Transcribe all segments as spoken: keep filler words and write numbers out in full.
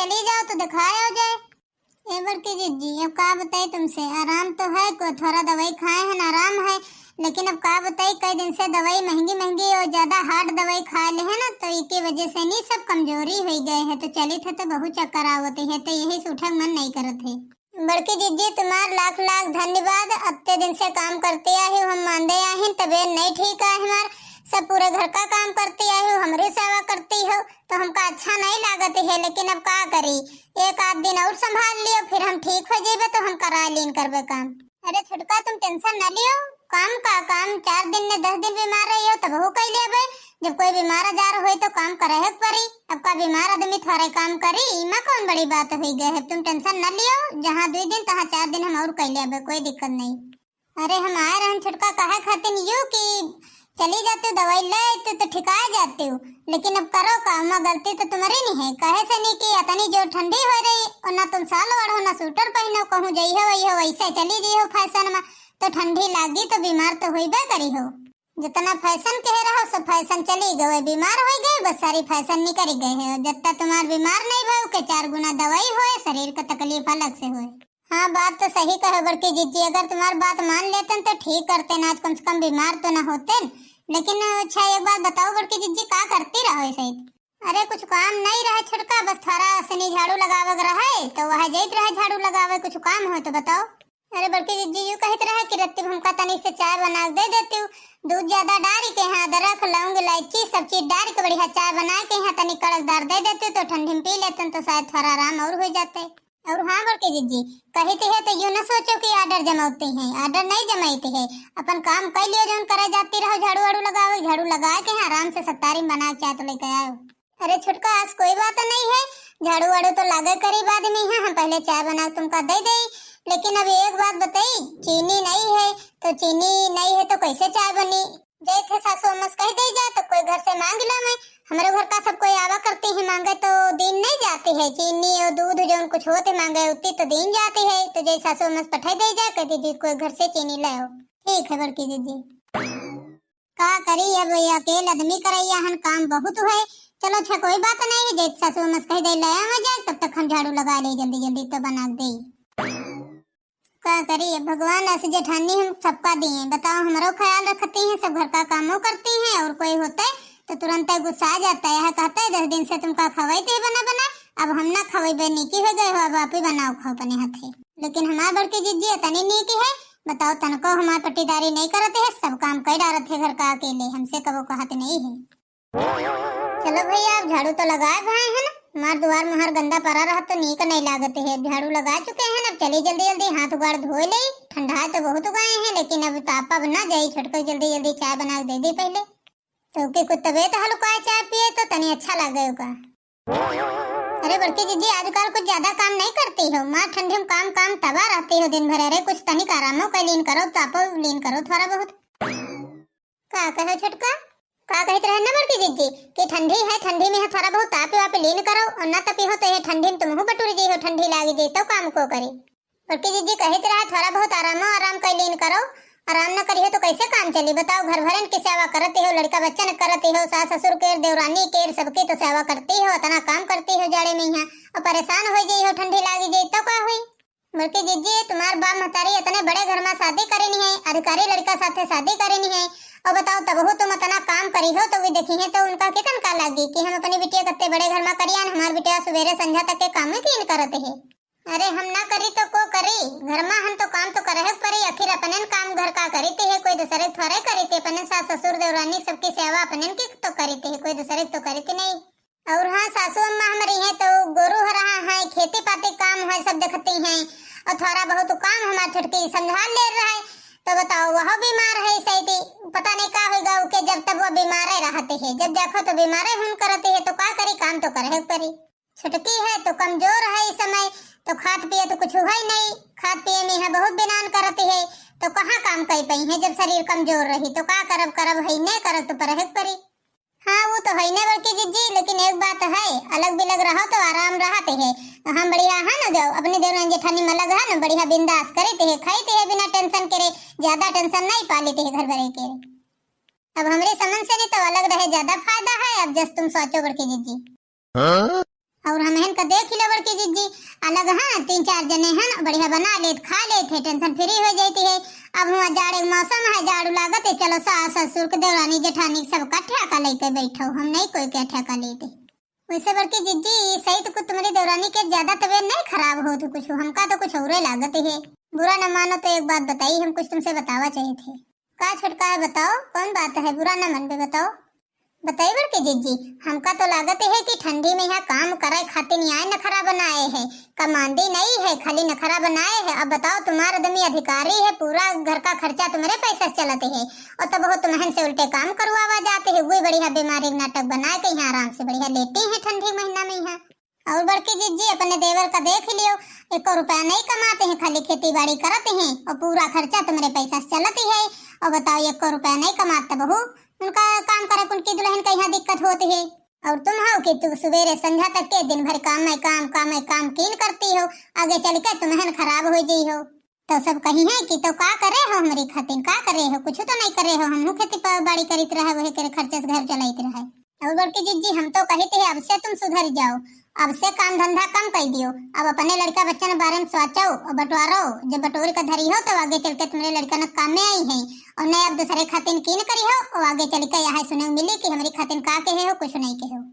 चली जाओ तो दिखाए आओ जाए। ए बड़की जिज्जी, अब का बताई तुमसे, आराम तो है, को थोड़ा दवाई खाए हैं ना, आराम है, लेकिन अब का बताई, कई दिन से दवाई महंगी महंगी और ज्यादा hard दवाई खा ले है ना, तो इके वजह से नहीं सब कमजोरी हो गए है। तो चली थे तो बहुत चक्कर आवत है, तो यही से उठे मन नहीं करत है। बड़की जिज्जी, तुम्हार लाख लाख धन्यवाद। अत्ते दिन से काम करती आई हो, हम मांदे आहिन, तबीयत नहीं ठीक है हमार, सब पूरे घर का काम करती आई हो, हमरी सेवा करती हो, तो हमका अच्छा नहीं लागत है, लेकिन अब का करी, एक आध दिन और संभाल लियो, फिर हम ठीक हो जेबे तो हम करा लीन करबे काम। अरे छोटका, तुम tension न लियो, काम का काम, चार दिन ने दस दिन बीमार रही हो तब हो कई लेबे, जब कोई बीमार आजार होई तो काम करे के पड़ी। अब का बीमार आदमी थोड़े काम करी, इमा कौन बड़ी बात हुई गए है। तुम tension न लियो, जहाँ दुई दिन तहाँ चार दिन हम और कई लेबे, कोई दिक्कत नहीं। अरे हम आए रहन छोटका कहे खातिर यू कि चली जाते दवाई ले तो, तो ठिकाए जाते हो, लेकिन अब करो का, उमा गलती तो तुम्हारी नहीं है। कहे से नहीं कि इतनी जो ठंडी हो रही और ना तुम साल ओढ़ो ना सूटर पहनो, कहूँ जई हो वही हो वैसे चली जई हो फैशन में, तो ठंडी लागी तो बीमार तो होइबे करी हो। जितना फैशन कहे रहो सब फैशन चली गए, बीमार हो गए, बस सारी फैशन निकल गए है। और जितना तुम्हार बीमार नहीं भय के चार गुना दवाई होए, शरीर का तकलीफ अलग से होए। हाँ, बात तो सही कहे बड़की जिज्जी, अगर तुम्हार बात मान लेतन तो ठीक करते ना, आज कम से कम बीमार तो ना होते। लेकिन अच्छा एक बात बताओ बड़की जिज्जी, का करती रहो ऐसे ही? अरे कुछ काम नहीं रहे छोटका, बस थोड़ा सनी झाड़ू लगावे के रहे तो वह जाइत रहे झाड़ू लगावे, कुछ काम हो तो बताओ। अरे बड़की जिज्जी यू कहत रहे कि रत्ती हमका तनी से चाय बना के दे देती हूँ, दूध ज्यादा डारी के यहाँ अदरक लौंग इलायची सब चीज डारी के बढ़िया चाय बना के यहाँ तनी कड़कदार दे देती हूँ, तो ठंडी में पी लेतन तो शायद थोड़ा आराम और हो जाते। और हाँ बड़की जिज्जी, कहित है तो यू न सोचो कि order जमाते हैं, order नहीं जमाते हैं, अपन काम कर लियो जौन करे जाती रहो, झाड़ू वाड़ू लगाओ, झाड़ू लगा के यहाँ आराम से सत्तारी में बना के चाय तो लेके आयो। अरे छोटका, आज कोई बात नहीं है, झाड़ू वाड़ू तो लागे करीब आदमी है, हम पहले चाय बना के तुमका दे दे। लेकिन अब एक बात बताई, चीनी नहीं है, तो चीनी नहीं है तो कैसे चाय बनी? जैसे सासू अम्मा से कह दे जा तो कोई घर से मांग लो मैं, हमारे घर का सब कोई आवा करते हैं मांगे तो दीन नहीं जाते है, चीनी और दूध जौन कुछ होते मांगे उतनी तो दीन जाते है, तो जैसे सासू अम्मा से पठाई दे जा, कह दीजिए कोई घर से चीनी ले आओ। ठीक है बड़की जिज्जी। का करी, अब ये अकेल आदमी करैया हन, काम बहुत है। चलो अच्छा कोई बात नहीं, जब सासू अम्मा से कह दे ले आवा जाए, तब तक हम झाड़ू लगा ले जल्दी जल्दी तो बना दे। का करी, अब भगवान ऐसे जेठानी हम सबका दिए, बताओ हमरो ख्याल रखती हैं, सब घर का कामों करती हैं, और कोई होते तो तुरंत गुस्सा आ जाता है, कहता है दस दिन से तुमका खवाई थे बना बना, अब हम ना खवाई, नीकी हो गए हो, अब आप ही बनाओ खाओ अपने हाथे। लेकिन हमार बड़की जिज्जी इतनी नीक है, बताओ तनको हमार पट्टीदारी नहीं करत है, सब काम कर डारत है घर का अकेले, हमसे कबो कहत नहीं है। चलो भैया, आप झाड़ू तो लगाए भाई है ना, हमार दुआर मुहार गंदा पड़ा रहा तो नीक नहीं लागत है, अब झाड़ू लगा चुके हैं ना, अब चली जल्दी जल्दी हाथ गोड़ धोए ले, ठंडा तो बहुत गए हैं, लेकिन अब तापब ना जाई, छोटको जल्दी जल्दी चाय बना के दे दी पहले, तो कि कुछ तबीयत हल्का है, चाय पिए तो तनी अच्छा लगे का। अरे बड़की जिज्जी, आजकल कुछ ज्यादा काम नहीं करती हो, माँ ठंडी में काम काम तबा रहती हो दिन भर, अरे कुछ तनिक आरामो कर लीन करो, तापो लीन करो थोड़ा बहुत। का कहो छोटका? का कहित रहे ना बड़की जिज्जी कि ठंडी है, ठंडी में है थोड़ा बहुत तापे वापे लीन करो, और ना तपी हो तो ये ठंडी में तुमहू बटुरी जी हो, ठंडी लागी जी तो काम को करी। बड़की जिज्जी कहित रहे थोड़ा बहुत आरामो आराम कर लीन करो, आराम न करिहो तो कैसे काम चली बताओ? घर भरन की सेवा करते हो, लड़का बच्चन करते हो, सास ससुर के, देवरानी के, सबकी तो सेवा करती हो, इतना काम करती हो जाड़े में यहाँ, और परेशान हो जाई हो, ठंडी लागी जाई तो का हुई? बड़की जिज्जी, तुम्हार बाप महतारी इतने बड़े घर में शादी करेनी है, अधिकारी लड़का साथे शादी करेनी है, और बताओ तबहू तुम इतना काम करी हो तो वे देखी है तो उनका कितन का लागी कि हम अपनी बिटिया कत्ते बड़े घर में करियान, हमार बिटिया सुबेरे संझा तक के काम में कीन करते है। अरे हम ना करी तो को करी? घर में हम तो काम तो करे के परी, आखिर अपनेन काम घर का करी ते है, कोई दूसरे थोड़े करी ते, अपने सास ससुर देवरानी सबकी सेवा अपनेन की तो करी ते है, कोई दूसरे तो करी ते नहीं। और हाँ, सासू अम्मा हमारी हैं तो गोरू हो रहा है, खेती पाती काम है सब देखती हैं, और थोड़ा बहुत काम हमार छोटकी समझा ले रहा है, तो बताओ वह बीमार है सही थी, पता नहीं का होगा उके, जब तब वह बीमारे रहते है, जब देखो तो बीमारे हम करते है, तो का करी, काम तो करे के परी। छुटकी है तो कमजोर है इस समय, तो खात पिए तो कुछ है नहीं, खात पिए में है बहुत बिनान करती है, तो कहाँ काम कर पाई है जब शरीर कमजोर रही, तो का करब, करब है नहीं करब तो परहेक परी। हाँ, वो तो है नहीं बड़की जिज्जी, लेकिन एक बात है, अलग बिलग रहो तो आराम रहते है। हम बढ़िया है ना, जो अपनी देवरानी जेठानी में अलग है ना, बढ़िया बिंदास करते है, खाते है बिना टेंशन के रे, ज्यादा टेंशन नहीं पा लेते है घर भरे के। अब हमरे समझ से नहीं तो अलग रहे ज्यादा फायदा है। अब जस तुम सोचो बड़की जिज्जी। हाँ? और हमहन का देख ही लो बड़की जिज्जी, अलग हन, तीन चार जने हन, बढ़िया बना लेत, खा लेत है, tension free हो जाती है। अब हुआ जाड़े के मौसम है, जाड़ू लागत है, चलो सास ससुर के देवरानी जेठानी सबका ठेका लेके बैठो, हम नहीं कोई के ठेका लेते। वैसे बड़की जिज्जी, सही तो कुछ तुम्हारी देवरानी के ज्यादा तबीयत नहीं खराब हो तो कुछ, हमका तो कुछ औरे लागत है। बुरा न मानो तो एक बात बताई, हम कुछ तुमसे बतावा चाहे थे। का छोटका है बताओ, कौन बात है, बुरा न मन पे बताओ। बताई बड़की जिज्जी, हमका तो लागत है कि ठंडी में यहाँ काम करे खातिर यहाँ नखरा बनाए है, कमांदी नहीं है, खाली नखरा बनाए है। अब बताओ, तुम्हारा आदमी अधिकारी है, पूरा घर का खर्चा तुम्हारे पैसा से चलत है, और तब वो तुम्हन से उल्टे काम करवावा जाते है। वही बढ़िया बीमारी के नाटक बना के यहाँ आराम से बढ़िया लेटी है ठंडी महीना में यहाँ। और बड़की जिज्जी, अपने देवर का देख लियो, एको रुपया नहीं कमाते हैं, खाली खेती बाड़ी करते हैं और पूरा खर्चा तुम्हारे पैसा से चलती है। और बताओ, एको रुपया नहीं कमाते बहू, उनका काम करे, उनकी दुल्हन का यहाँ दिक्कत होती है। और तुम हो कि तू सुबेरे संझा तक के दिन भर काम में काम, काम में काम कीन करती हो, आगे चल के तुम्हन खराब हो जाई हो। तो सब कही है कि तो का करे हो हमरी खातिर, का करे हो, कुछ तो नहीं करे हो, हमहू खेती प-, बाड़ी करीत रहे, वही करे खर्चे से घर चलाइत रहे। और बड़की जिज्जी, हम तो कहित है, अब से तुम सुधर जाओ, अब से काम धंधा कम कर दियो, अब अपने लड़का बच्चन के बारे में सोचो और बंटवारो। जब बटोर के धरी हो तो आगे चल के तुम्हारे लड़का न काम में आई है, और न अब दूसरे खातिर कीन करी हो, और आगे चल के यह सुने मिली कि हमरी खातिर का कहे हो, कुछ नहीं कहे हो।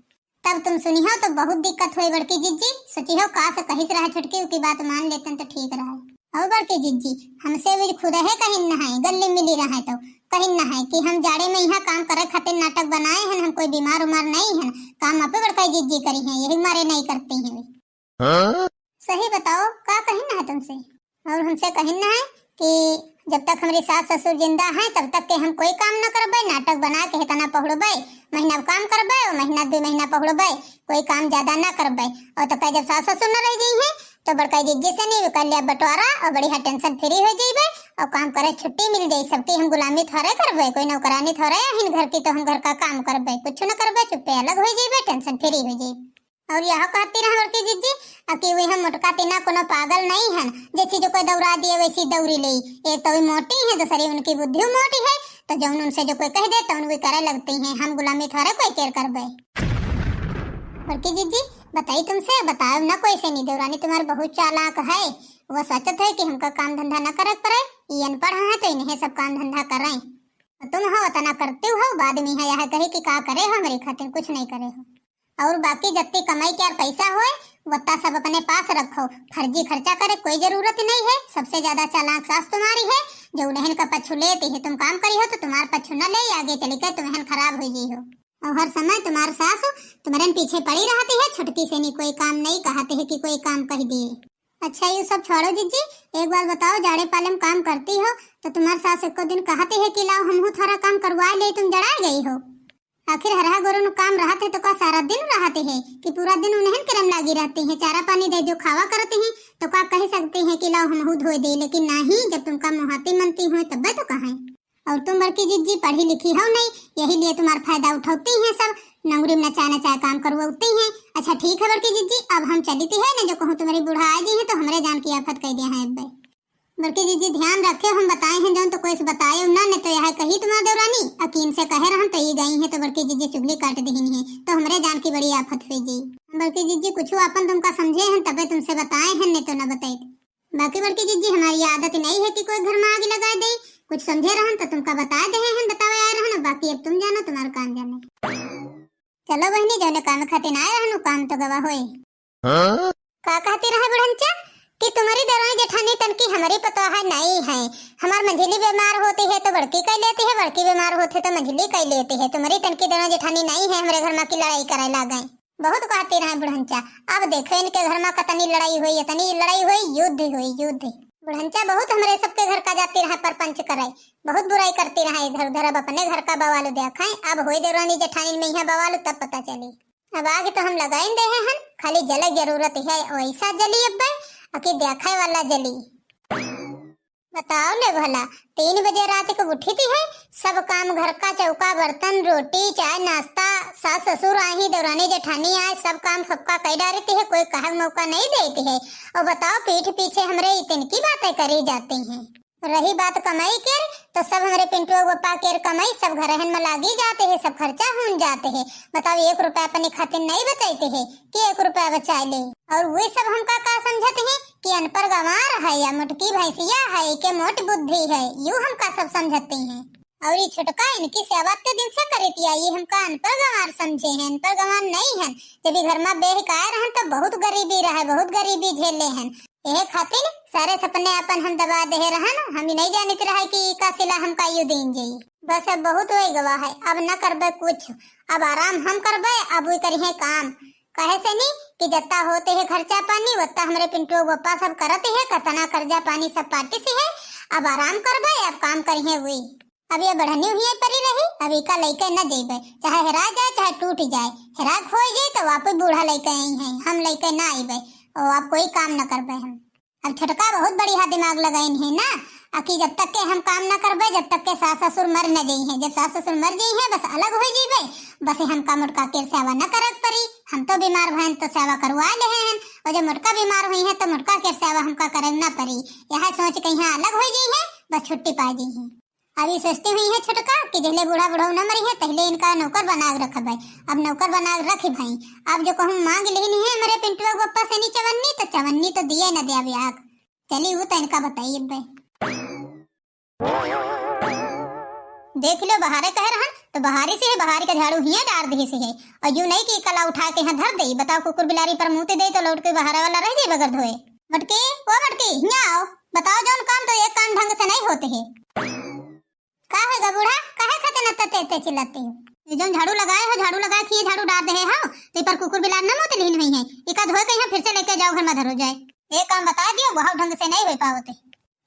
तब तुम सुनी हो तो बहुत दिक्कत होई बड़की जिज्जी, सोची हो का से कहिस रहा छोटकी, उकी बात मान लेतन तो ठीक रहा। और बड़की जिज्जी, हमसे भी खुद है कहिन न है, गली मिली रहा है तो कहिन न है कि हम जाड़े में यहाँ काम करे खातिर नाटक बनाए हैं, हम कोई बीमार उमार नहीं हैं, काम आपे बड़का जिज्जी करी हैं, यही मारे नहीं करती हैं वे। हाँ? सही बताओ, का कहिन न है तुमसे? और हमसे कहिन न है कि जब तक हमरी सास ससुर जिंदा हैं, तब तक के हम कोई काम न करबे, नाटक बना के इतना पहुड़बे, महीना काम करबे और महीना दो महीना पहुड़बे, कोई काम ज्यादा न करबे। और तो कहे जब सास ससुर न रह जाई हैं, तो बड़का जिज्जी से नहीं कर लिया बंटवारा और बढ़िया tension free हो जाइबे और काम करे छुट्टी मिल जाई सबके। हम गुलामी थोड़े करबे, कोई नौकरानी थोड़े आहिन घर की, तो हम घर का काम करबे, कुछ न करबे, चुप्पे अलग हो जाइबे, tension free हो जाइबे। और यह कहती रहा बड़की जिज्जी, आ कि वह मोटका तीना कोनो पागल नहीं हन, जैसी जो कोई दौड़ा दिए वैसी दौड़ी ले। एक तो वे मोटी हैं, दूसरी उनकी बुद्धि मोटी है, तो जौन उनसे जो कोई कह दे तो उनकी करे लगती हैं। हम गुलामी थोड़े कोई केर करबे। बड़की जिज्जी, बताई तुमसे, बताओ ना कोई से नहीं, देवरानी तुम्हारी बहुत चालाक है, वो सोचत है कि हमका काम धंधा न करे पड़े, ये अनपढ़ है तो इन्हें सब काम धंधा करें। तो तुम हो उतना करती हो, बाद में है यह कहे कि का करे हो मेरी खातिर, कुछ नहीं करे हो। और बाकी जत्ती कमाई के और पैसा होए, वत्ता सब अपने पास रखो। फर्जी खर्चा करे कोई जरूरत नहीं है। सबसे ज्यादा चालाक सास तुम्हारी है, जो उन्हें का पच्छु लेती है। तुम काम करी हो तो तुम्हार पच्छु न ले, आगे चली के तुम्हें खराब हो जी हो। और हर समय तुम्हार सास तुम्हारे पीछे पड़ी रहती है, छुटकी से नहीं कोई काम नहीं कहते है कि कोई काम कह दिए। अच्छा, ये सब छोड़ो जिज्जी, एक बात बताओ, जाड़े पाले में काम करती हो तो तुम्हार सास एको दिन कहती है कि लाओ हमहू थोड़ा काम करवा ले, तुम जड़ा गई हो? आखिर हरहा गोरु नु काम रहत है तो का सारा दिन रहत है कि पूरा दिन उन्हें करम लागी रहती हैं, चारा पानी दे दो, खावा करती हैं, तो का कह सकती हैं कि लाओ हमहू धोए दे, लेकिन नहीं, जब तुमका मुहाती मनती हुए तब्बे तो कहें। और तुम बड़की जिज्जी पढ़ी लिखी हो नहीं, यही लिए तुम्हारा फायदा उठौती हैं सब, नौकरी में नचा नचा काम करवौती हैं। अच्छा ठीक है बड़की जिज्जी, अब हम चलित है न, जो कहूँ तुम्हारी बूढ़ा आ जी है तो हमरे जान की आफत कह दिया है अब्बे। बड़की जिज्जी ध्यान रखे, हम बताए हैं जौन तो कोई से बताए ना, नहीं तो यह कही तुम्हार देवरानी, अकीन से कहे रहन तो ये गई हैं तो बड़की जिज्जी चुगली काट देहिन है, तो हमरे जान की बड़ी आफत हुई जी। बड़की जिज्जी कुछ अपन तुमका समझे हैं तबे तुमसे बताए हैं, नहीं तो ना बताए। बाकी बड़की जिज्जी हमारी आदत नहीं है कि कोई घर में आग लगा दे, कुछ समझे रहन तो तुमका बता दे हैं, बतावे आए रहन, बाकी अब तुम जानो तुम्हारा काम जाने। चलो बहनी, जौने काम खातिर आए रहन उ काम तो गवा होए। हाँ? का कहती रहे बुढ़नचा कि तुम्हारी देवरानी जेठानी तनकी हमारी पतोह नहीं है। हमार मंझली बीमार होती है तो बड़की कह लेती है, बड़की बीमार होती है तो मंझली कह लेती है। तुम्हारी तनकी देवरानी जेठानी नहीं है, हमरे घर में की लड़ाई करे लागे। बहुत कहती रहे बुढ़नचा। अब देखो इनके घर में कितनी लड़ाई हुई, इतनी लड़ाई हुई, युद्ध हुई, युद्ध। बुढ़नचा बहुत हमरे सबके घर का जाती रहे परपंच करे, बहुत बुराई करती रहे इधर उधर। अब अपने घर का बवाल देखाएं, अब होई देवरानी जेठानी में यहाँ बवाल तब पता चली। अब आग तो हम लगाइन देहे हन, खाली जले जरूरत है, वैसा जली अब्बे, अकी देखे वाला जली। बताओ ले भला, तीन बजे रात को उठी थी है, सब काम घर का चौका बर्तन रोटी चाय नाश्ता, सास ससुर आही देवरानी जेठानी आए, सब काम सबका कई डारती है, कोई कहक मौका नहीं देती है। और बताओ पीठ पीछे हमरे इतन की बातें करी जाती हैं। रही बात कमाई केर, तो सब हमरे पिंटुआ के पप्पा केर कमाई सब घरहन में लागी जाते है, सब खर्चा हुन जाते है। बताओ, एक रुपया अपने खातिर नहीं बचाइते है कि एक रुपया बचाए ले? और वे सब हमका का समझत है कि अनपढ़ गंवार है या मोटकी भैंसिया है, के मोट बुद्धि है, यू हमका सब समझते हैं। और ई छोटका इनकी सेवा अत्ते दिन से करित आई, हमका अनपढ़ गंवार समझे हैं, अनपढ़ गंवार नहीं हैं। जब ई घर में बेहिकाए रहन तो बहुत गरीबी रहे, बहुत गरीबी झेले हैं। यह खातिर सारे सपने अपन हम दबा देहे रहन, हम ई नहीं जानित रहे कि ई का सिला हमका यू दीन जाई। बस अब बहुत होई गवा है, अब न करबे कुछ, अब आराम हम करबे, अब वे करिहे काम। कहे से नी कि जत्ता होते है खर्चा पानी, वत्ता हमरे पिंटुआ के पप्पा सब करत है, कतना कर्जा पानी सब पाटिस है। अब आराम करबे, अब काम करिहे हुई। अब ये बढ़नी हुई परी रही, अब इका लइके न जइबे, चाहे हेरा जाए, चाहे टूट जाए, हेरा खोई जाए तो वापस बूढ़ा लइके आई हैं, हम लइके ना आइबे, और अब कोई काम न करबे हम। अब छोटका बहुत बढ़िया दिमाग लगाइन है ना, अ कि जब तक के हम काम ना करबे, जब तक के सास ससुर मर न जइहें। जब सास ससुर मर जइहें, बस अलग हो जइबे, बस हमका मोटका के सेवा न करक परी। हम तो बीमार भयन तो सेवा करवा लेहे हैं, और जब मोटका बीमार हुई है तो मोटका के सेवा हमका करक ना परी। यह सोच के यहाँ अलग हो जइहें, बस छुट्टी पा जइहें। अब ई सोचती हुई है छोटका कि जहिले बूढ़ा बुढ़ऊ न मरी है, तहिले इनका नौकर बना के रखबे। अब नौकर बना के रखी भाई, अब जो कहूँ मांग लिहिन है हमरे पिंटुआ के पप्पा से नी चवन्नी, तो चवन्नी तो दिए न दे अब आग। चली, वो तो इनका बताई अब्बे। देख लो, बहारे कहे रहन, तो बहारी से है, बहारी का झाड़ू हियाँ डार दे से है। और यू नहीं कि कला उठा के यहाँ धर दे। बताओ, कुकुर बिलारी पर मुँह दे तो लौट के बहारे वाला रह जाए बगैर धोए। मटकी, ओ मटकी, हियाँ आओ। बताओ, जौन काम तो एक काम ढंग से नहीं होते है। का होगा बूढ़ा, काहे खातिर न तते ते चिल्लाते हो? ये जौन झाड़ू लगाए हो, झाड़ू लगाए के ये झाड़ू डार दे हो, तो ई पर कुकुर बिलार न मुँह लिहिन हुई है। इका धोए के यहाँ फिर से लेके जाओ, घर में धरो जाए। एक काम बता दियो, वह ढंग से नहीं हो पावते।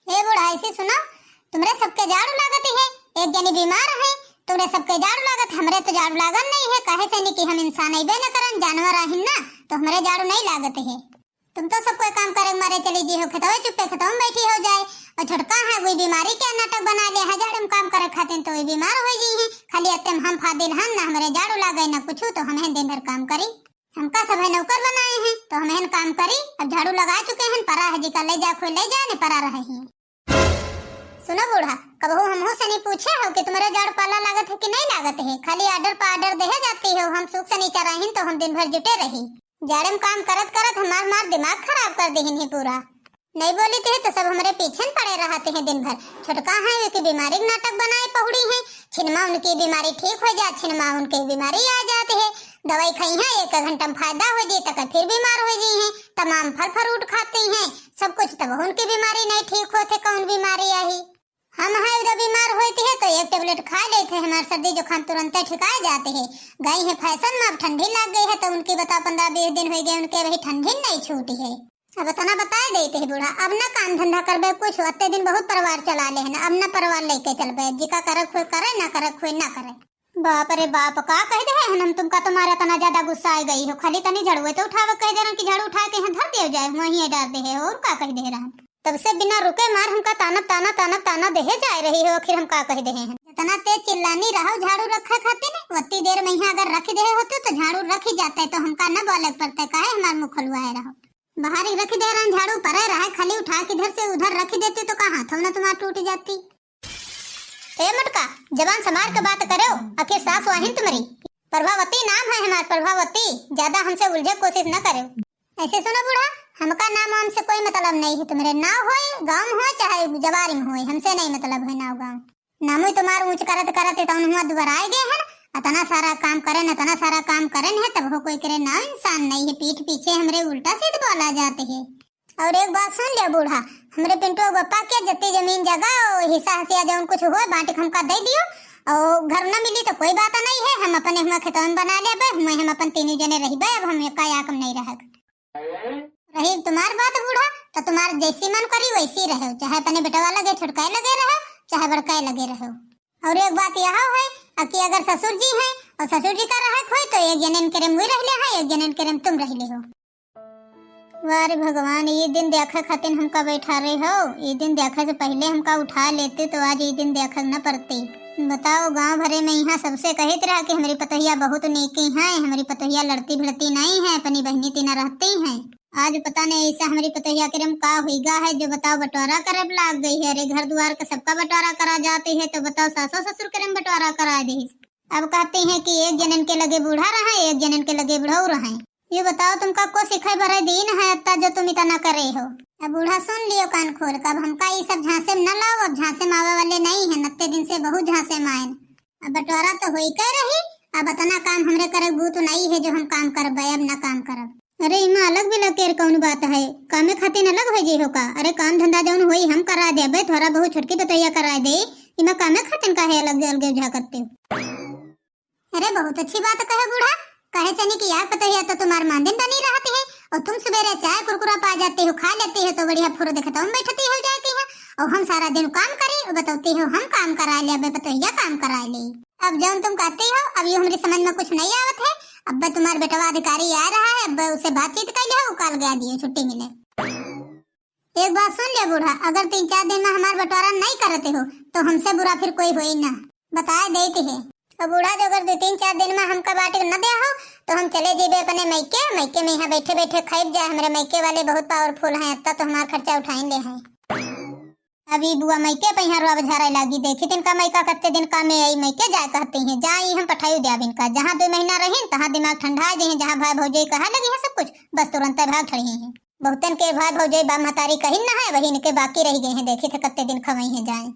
ए बूढ़ा, ऐसी सुनो, तुमरे सबके झाड़ू लागत है, एक जनी बीमार है, तुमरे सबके झाड़ू लागत, हमरे तो झाड़ू लागत नहीं है। कहे से नहीं कि हम इंसान अइबे न करन, जानवर आहिन ना, तो हमरे झाड़ू नहीं लागत है। तुम तो सब कोई काम करे मारे चली जी हो खेतवे, चुप्पे खेतवे में बैठी हो जाए। और छोटका है, वही बीमारी के नाटक बना ले है, झाड़ू में काम करे खातिर तो वही बीमार हो जी है। खाली अत्ते में हम फादिल हन, ना हमरे झाड़ू लागे ना कुछ, तो हम दिन भर काम करी। हमका सब है नौकर बनाए हैं, तो हम एहन काम करी। अब झाड़ू लगा चुके हैं, परा है जी का ले जा, कोई ले जाए, ने परा रहे हैं। सुनो बूढ़ा, कबहू हमहू से नहीं पूछे हो कि तुम्हारे झाड़ू पाला लागत है कि नहीं लागत है? खाली order पर order देहे जाती हो। हम सुख से नहीं चराहिन तो हम दिन भर जुटे रही। जाड़े में काम करत करत हमार मार दिमाग खराब कर देहिन ही पूरा। नहीं बोली थे तो सब हमरे पीछे न पड़े रहते हैं दिन भर। छोटका है, वे की बीमारी के नाटक बनाए पहुड़ी हैं। छिनमा उनकी बीमारी ठीक हो जा, छिनमा उनके बीमारी आ जाते है। दवाई खाई है, एक घंटा में फायदा हो जी, तक फिर बीमार हो जी हैं। तमाम फल फ्रूट खाती हैं, सब कुछ, तब उनकी बीमारी नहीं ठीक होते। कौन बीमारी आई? हम है उधर बीमार होती है तो एक tablet खा लेते हैं, हमारे सर्दी जुकाम तुरंत ठिकाए जाते हैं। गई है फैशन में, अब ठंडी लग गई है तो उनकी बताओ, पंद्रह बीस दिन हो गए, उनके वही ठंडी नहीं छूटी है। अब इतना बताए देते हैं बूढ़ा, अब ना काम धंधा करबे कुछ, अत्ते दिन बहुत परिवार चला ले है ना, अब ना परिवार लेके चलबे, जिका करक हुए करे, ना करक हुए ना करे। बाप रे बाप, का कह दे है हम तुमका, तुम्हारा इतना ज्यादा गुस्सा आ गई हो, खाली तनी झड़ुए तो उठावे कह दे रहन कि झाड़ू उठा के यहाँ धर दियो जाए, वहीं डार दे है, और का कह दे रहन। तब से बिना रुके मार हमका तानब, ताना, तानब, ताना देहे जाए रही हो, आखिर हम का कह दे हैं। जितना तेज चिल्लानी रहो झाड़ू रखे खातिर, उतनी देर में यहाँ अगर रख दे होते तो झाड़ू रख ही जाते, तो हमका न बोले पड़ते, काहे हमार मुँह खुलवाए रहो। बाहर ही रख दे रहन झाड़ू, परे रहे, खाली उठा के इधर से उधर रख देते तो का हाथों ना तुम्हार टूट जाती। ए मोटका, जबान संभार के बात करो, आखिर सास वाहिन तुम्हारी। प्रभावती नाम है हमार, प्रभावती, ज्यादा हमसे उलझे कोशिश न करो। ऐसे सुनो बूढ़ा, हमका नाम वाम से कोई मतलब नहीं है तुम्हारे, नाव होए, गाँव में होए, चाहे जवारी में होए, हमसे नहीं मतलब है नाव गाँव। नामो तुम्हार ऊँच करत करत तौन हुआ दुबराए गए हैं, इतना सारा काम करेन, इतना सारा काम करेन है, तब हो कोई करे नाव इंसान नहीं है, पीठ पीछे हमरे उल्टा सीध बोला जाते है। और एक बात सुन लियो बूढ़ा, हमरे पिंटुआ के बापा के जत्ती जमीन जगह और हिस्सा हसिया जौन कुछ होए बांट के हमका दे दियो, और घर न मिली तो कोई बात नहीं है, हम अपने हुआ खेतवन बना लेबे, हुए हम अपन तीनों जने रहबे, अब हम एका याक में नहीं रहब। रही तुम्हार बात बूढ़ा, तो तुम्हार जैसी मन करी वैसी रहो, चाहे अपने बेटवा लगे छोटकाए लगे रहो, चाहे बड़काए लगे रहो। और एक बात यह है, अ कि अगर ससुर जी हैं और ससुर जी का रहक होए तो एक जने इनके रेम वही रह ले है, एक जने इनके रेम तुम रह ले हो। वाह रे भगवान, ये दिन देखे खातिर हमका बैठा रहे हो, ये दिन देखे से पहले हमका उठा लेते तो आज ये दिन देखे न पड़ती। बताओ, गांव भरे में यहाँ सबसे कहित रहा कि हमारी पतोहिया बहुत नीकी हैं, हमारी पतोहिया लड़ती भिड़ती नहीं है, अपनी बहनी तीना रहती हैं। आज पता नहीं ऐसा हमरी पतोहिया के रम का हुई गा है, जो बताओ बंटवारा करे लाग गई है। अरे घर दुआर का सबका बंटवारा करा जाती है, तो बताओ सासो ससुर के रम बंटवारा करा दे। अब कहती हैं कि एक जनन के लगे बूढ़ा रहा, एक जनन के लगे बुढ़ऊ रहा। ये बताओ तुमका को सिखाए भरे दीन है अत्ता जो तुम इतना करे हो। अब बूढ़ा सुन लियो कान खोल के, अब हमका ई सब झांसे में न लाओ, अब झांसे में आवे वाले नहीं है, नत्ते दिन से बहुत झांसे में आए। अब बंटवारा तो होई के रही, अब इतना काम हमरे करे बूत नहीं है जो हम काम करबे, अब ना काम करब। अरे इमा अलग बिलग केर कौन बात है, कामे खातिर अलग हो जे हो का? अरे काम धंधा जौन होई हम करा देबे, थोड़ा बहुत छोटकी पतोहिया करा दे, इमा कामे खातिर काहे अलग अलग उलझा करते हो? अरे बहुत अच्छी बात कहे बूढ़ा, कहे चनी कि यार पतोहिया तो तुम्हार मांदिन बनी रहती है और तुम सवेरे चाय कुरकुरा पा जाते हो, खा लेते हो तो बढ़िया फुर देखता हम बैठती हो जाती है और हम सारा दिन काम करी और बताती हो हम काम करा ले, अबे पतोहिया काम करा ले। अब जौन तुम कहती हो अब ये हमारी समझ में कुछ नहीं आवत है। अब तुम्हार बेटवा अधिकारी आ रहा है, अब उससे बातचीत कर लियो, वो काल गया दिए छुट्टी मिले। एक बात सुन ले बूढ़ा, अगर तीन चार दिन में हमार बंटवारा नहीं करते हो तो हमसे बुरा फिर कोई होई ना, बताए देते है। अब बूढ़ा जो अगर दो तीन चार दिन में हमका बांट के न दिया हो तो हम चले जेबे अपने मैके। मैके में यहाँ बैठे बैठे खाइब जाए, हमरे मैके वाले बहुत पावरफुल हैं, इतना तो हमार खर्चा उठाइन ले हैं। अभी बुआ मैके पे यहाँ रोब झारे लागी, देखी तिनका मैका कत्ते दिन का में आई, मैके जाए कहते हैं, जाई हम पठाई द्याब इनका, जहाँ दो महीना रही तहाँ दिमाग ठंडा जाए, जहाँ भाई भौजी कहा लगी है सब कुछ, बस तुरंत भाग ठड़ी हैं। बहुतन के भाई भौजी बा महतारी कहिन ना है, वही इनके बाकी रह गए हैं, देखी थे कत्ते दिन खवाई हैं जाए।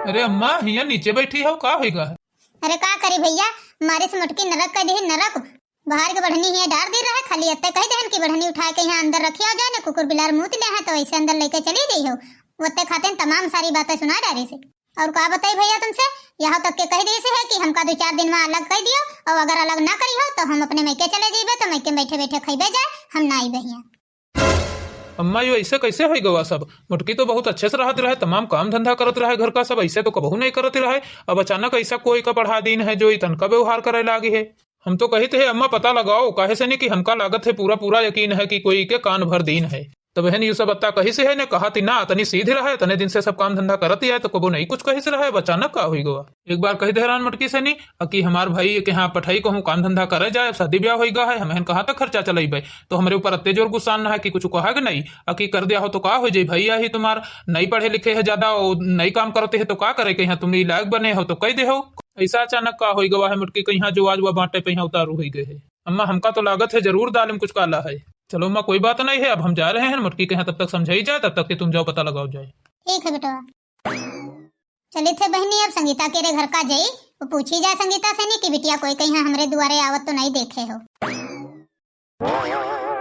अरे अम्मा, हियाँ नीचे बैठी हो, का होइगा है? अरे का करी भैया, मारे से मोटकी नरक कह दे नरक। बाहर के बढ़नी हियाँ डार दी रहे, खाली अत्ते कह देहन कि बढ़नी उठा के यहाँ अंदर रखिया जाए ना, कुकुर बिलार मूत ले हैं तो ऐसे अंदर लेके चली गई हो। वत्ते खाते तमाम सारी बातें सुना डारे से। और का बताई भैया तुमसे, यहाँ तक के कह दी से है कि हमका दो चार दिन में अलग कर दियो और अगर अलग ना करी हो तो हम अपने मैके चले जाइबे, तो मैके में बैठे बैठे खइबे जाए, हम ना आइबे हियाँ। अम्मा, यो ऐसे कैसे होई गवा सब? मोटकी तो बहुत अच्छे से रहत रहे, तमाम काम धंधा करत रहे घर का सब, ऐसे तो कबहू नहीं करत रहे। अब अचानक ऐसा कोई का पढ़ा दीन है जो ई तनका व्यवहार करे लागी है। हम तो कहित है अम्मा पता लगाओ, काहे से नहीं कि हमका लागत है पूरा पूरा यकीन है कि कोई के कान भर दीन है। तब बहन यू सब अत्ता कही से है ने कहा ती ना, तनी सीध रहे, तने दिन से सब काम धंधा करत ही है तो कबो नहीं कुछ कही से रहे, अब अचानक का होई गवा? एक बार कह दे रहन मोटकी से नी, अ कि हमार भाई के यहाँ पठाई कहूँ काम धंधा करे जाए, अब शादी ब्याह होई गा है, हमहन कहाँ तक खर्चा चलइबे, तो हमरे ऊपर अत्ते जोर गुस्सान ना है कि कुछ कहा के नहीं, अ कि कर दिया हो तो का हो जाई, भाई आही तुम्हार नहीं पढ़े लिखे है ज्यादा, ओ नहीं काम करते है तो का करे के यहाँ तुम ई लायक बने हो तो कह दे हो, ऐसा अचानक का होई गवा है मोटकी के यहाँ जो आज वह बाटे पे यहाँ उतारू होई गए है। अम्मा हमका तो लागत है जरूर दाल में कुछ काला है। चलो अम्मा कोई बात नहीं है, अब हम जा रहे हैं मोटकी के यहाँ, तब तक समझाई जाए, तब तक कि तुम जाओ पता लगाओ जाए। ठीक है बेटवा। चलित है बहिनी, अब संगीता के रे घर का जाई, वो पूछी जाए संगीता से नी कि बिटिया कोई कहीं हमरे दुआरे आवत तो नहीं देखे हो।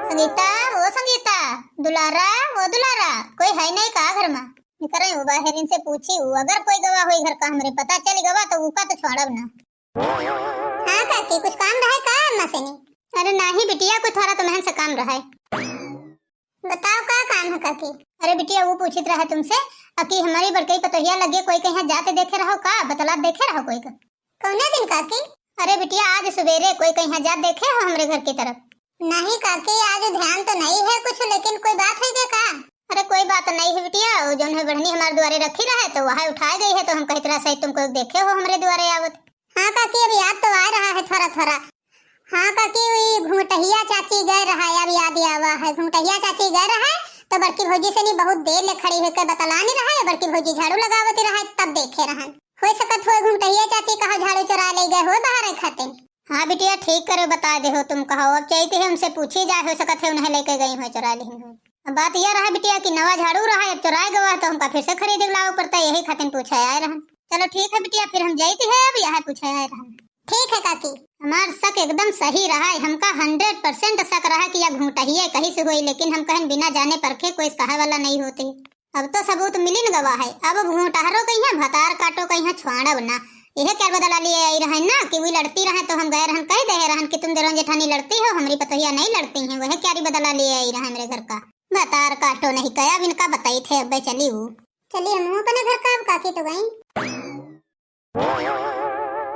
संगीता, ओ संगीता, दुलारा, ओ दुलारा, कोई है नहीं का घर में? निकरे वो बाहर इनसे पूछी, वो अगर कोई गवा होई घर का हमरे पता चल गवा तो उका तो छोड़ब ना। हाँ काकी, कुछ काम रहे का अम्मा से नी? अरे नाही बिटिया, कुछ थोड़ा तुम्हें से काम रहे। बताओ का काम है काकी? अरे बिटिया, वो पूछित रहे तुमसे, अ कि हमारी बड़कई पतोहिया लगे कोई कहीं जाते देखे रहो का, बतलात देखे रहो कोई का? कौने दिन काकी? अरे बिटिया, आज सवेरे कोई कहीं जात देखे हो हमरे घर की तरफ? नहीं काकी, आज ध्यान तो नहीं है कुछ, लेकिन कोई बात है क्या का? अरे कोई बात नहीं है बिटिया, वो जौन है बढ़नी हमारे द्वारे रखी रहे तो वह उठाए गई है, तो हम कहत रहा शायद तुमको देखे हो हमरे द्वारे आवत। हाँ काकी, अब याद तो आ रहा है थोड़ा थोड़ा। हाँ काकी, वही घुंघटहिया चाची गए रहा, अब याद आवा है। घुंघटहिया चाची गए रहा तो बड़की भौजी से नी बहुत देर ले खड़ी होके बतलानी रहा, बड़की भौजी झाड़ू लगावती रहा, तब देखे रहन। हो सकत हो घुंघटहिया चाची कहा झाड़ू चोरा ले गए हो बाहर खातिर। हाँ बिटिया, ठीक करे बता दे हो तुम कहो, अब चाहते है उनसे पूछी जाए, हो सकत है उन्हें लेके गई हो, चोरा ली हो। अब बात यह रहा बिटिया कि नवा झाड़ू रहा, अब चोराए गवा है तो हमका फिर से खरीद के लावे पड़ता, यही खातिर पूछे आए रहन। चलो ठीक है बिटिया, फिर हम जाइत है, अब यह पूछे आए रहन। ठीक है काकी। हमार शक एकदम सही रहा है, हमका हंड्रेड परसेंट शक रहा कि या घुंघटहिया कहीं से होई, लेकिन हम कहन बिना जाने परखे कोई कहे वाला नहीं होते। अब तो सबूत मिलिन गवा है, अब घुंघटहरो कहिया भतार काटो कहिया छुआड़ब ना। यह क्या बदला लिए आई रहन ना कि वी लड़ती रहे तो हम गए रहन कह दे रहन कि तुम देरों जेठानी लड़ती हो, हमरी पतोहिया नहीं लड़ती हैं, वह क्या बदला लिए आई रहे मेरे घर का। भतार काटो नहीं कहे, अब इनका बताई थे, अब चली वो। चलिए हम अपने घर का, अब काकी तो गई।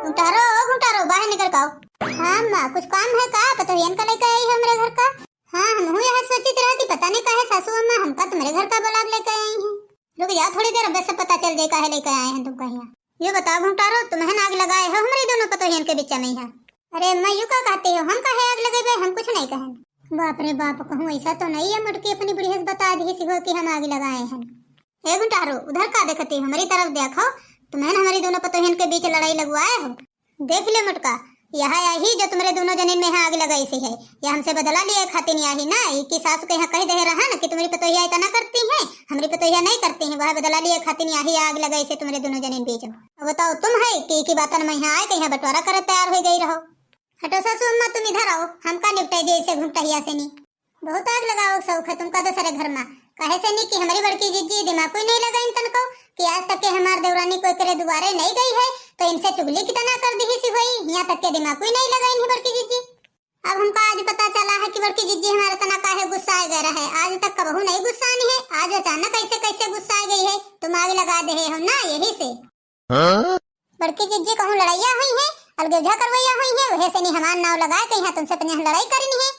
घुंघटारो, ओ घुंघटारो, बाहर निकल के आओ। हाँ अम्मा, कुछ काम है का? पतोहियन का लेके आई है हमरे घर का। हाँ, हम हूँ यह सोचित रहे कि पता नहीं काहे सासू अम्मा हमका तुम्हारे घर का बुला के लेके आई हैं। रुक जाओ थोड़ी देर, अब से पता चल जाए काहे लेके आए हैं तुमको यहाँ। ये बताओ घुंघटारो, तुम्हें आग लगाए हो हमारी दोनों पतोहियन के बीच में यहाँ? अरे अम्मा, यू का कहते हो? हम काहे आग लगेबे? हम कुछ नहीं कहें। बाप रे बाप, कहूँ ऐसा तो नहीं है मोटकी अपनी बुढ़िया से बता दिहिस हो कि हम आग लगाए हैं। ए घुंटहरो, उधर का देखती, हमरी तरफ देखो, तुम्हें हमरी दोनों पतोहियन के बीच लड़ाई लगवाए हो। देख ले मोटका, यह आही जो तुम्हरे दोनों जनिन में यहाँ आग लगाइस है, यह हमसे बदला लिए खातिन आही ना, ई की सासू के यहाँ कह दे रहा ना कि तुम्हरी पतोहिया इतना करती हैं, हमरी पतोहिया नहीं करती हैं, वह बदला लिए खातिन आही आग लगाइस तुम्हरे दोनों जनिन बीच। अब बताओ तुम है कि, की बातन में यहाँ आए कि यहाँ बंटवारा करे तैयार हो गई रहो। हटो सासू अम्मा, तुम इधर आओ, हमका निपटाई दे इसे घुंटहिया से नी। बहुत आग लगाओ शौक है तुमका दूसरे घर मा। कहे से नी कि हमरी बड़की जिज्जी दिमाग कोई नहीं लगाइन तनको कि आज तक के हमार देवरानी कोई करे दुआरे नहीं गई है, तो इनसे चुगली कितना कर दिहिस होई, यहाँ तक के दिमाग कोई नहीं लगाइन है बड़की जिज्जी। अब हमका आज पता चला है कि बड़की जिज्जी हमारे तना काहे गुस्सा आ गए रहे। आज तक कबहू नहीं गुस्सा नहीं है, आज अचानक ऐसे कैसे गुस्सा आ गई है, तुम आग लगा दे हो ना यही से। हाँ? बड़की जिज्जी कहूँ लड़ाइया हुई है, अलगेजा करवैया हुई है, वहे से नी हमार नाव लगाए के यहाँ तुमसे अपने यहाँ लड़ाई करनी है।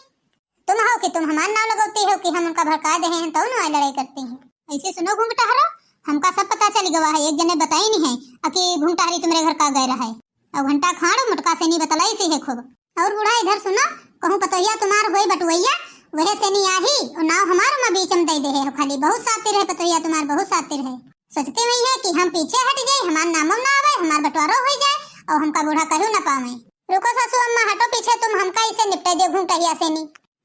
तुम हो कि तुम हमार नाव लगौती हो कि हम उनका भड़का दे हैं, तौ ना लड़ाई करती हैं। ऐसे सुनो घुंघटाहरो, हमका सब पता चल गवा है, एक जने बताई नहीं है अ कि घुंघटाहरी तुम्हरे घर का गए रहा है। अब घंटा खाड़ मोटका से नी बतलाई से है खूब। और बूढ़ा इधर सुनो, कहूँ पतोहिया तुम्हार होई बटुवैया, वहे से नी आही, और नाव हमार मा बीच में दे दे है खाली। बहुत सातिर है पतोहिया तुम्हार, बहुत सातिर है। सोचती हुई है कि हम पीछे हट जाए, हमार नामो ना आवे, हमार बंटवारो हो जाए और हमका बूढ़ा कहू ना पावे। रुको सासू अम्मा, हटो पीछे, तुम हमका इसे निपटे दे घुंघटहिया से नी।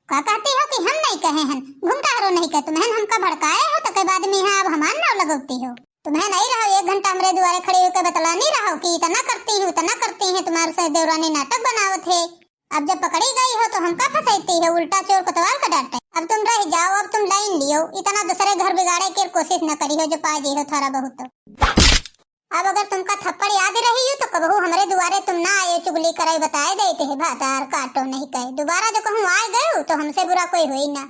का कहती हो कि हम नहीं कहे हन, घुंघटाहरो नहीं कहे, तुम्हें हमका भड़काए हो तो के बाद में यहाँ अब हमार नाव लगौती हो। तुम्हें नहीं रहो एक घंटा हमरे दुआरे खड़ी होकर बतलानी रहो कि इतना करती हैं, उतना करती हैं, तुम्हारे से देवरानी नाटक बनावत है। अब जब पकड़ी गई हो तो हमका फंसैती है, उल्टा चोर कोतवाल का डांटे। अब तुम रह जाओ, अब तुम लाइन लियो, इतना दूसरे घर बिगाड़े के कोशिश न करी हो जो पा गई हो थोड़ा बहुत तो। अब अगर तुमका थप्पड़ याद रही हो तो कबहू हमरे दुआरे तुम ना आए, चुगली करे बताए देते है भातार काटो नहीं कहे। दोबारा जो कहूँ आ गए तो हमसे बुरा कोई होई ना।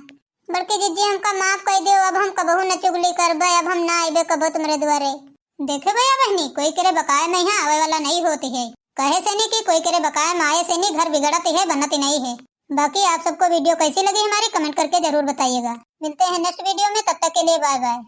बड़की जिज्जी हमका माफ कर दियो, अब हम कबहू न चुगली करबे, अब हम ना आइबे कबो तुम्हरे दुआरे। देखे भैया बहनी, कोई केरे बकाए में यहाँ आवे वाला नहीं होती है, कहे से नहीं कि कोई केरे बकाए में आए से नहीं घर बिगड़त है, बनत ही नहीं है। बाकी आप सबको वीडियो कैसी लगी हमारी कमेंट करके जरूर बताइएगा। मिलते हैं नेक्स्ट वीडियो में, तब तक के लिए बाय बाय।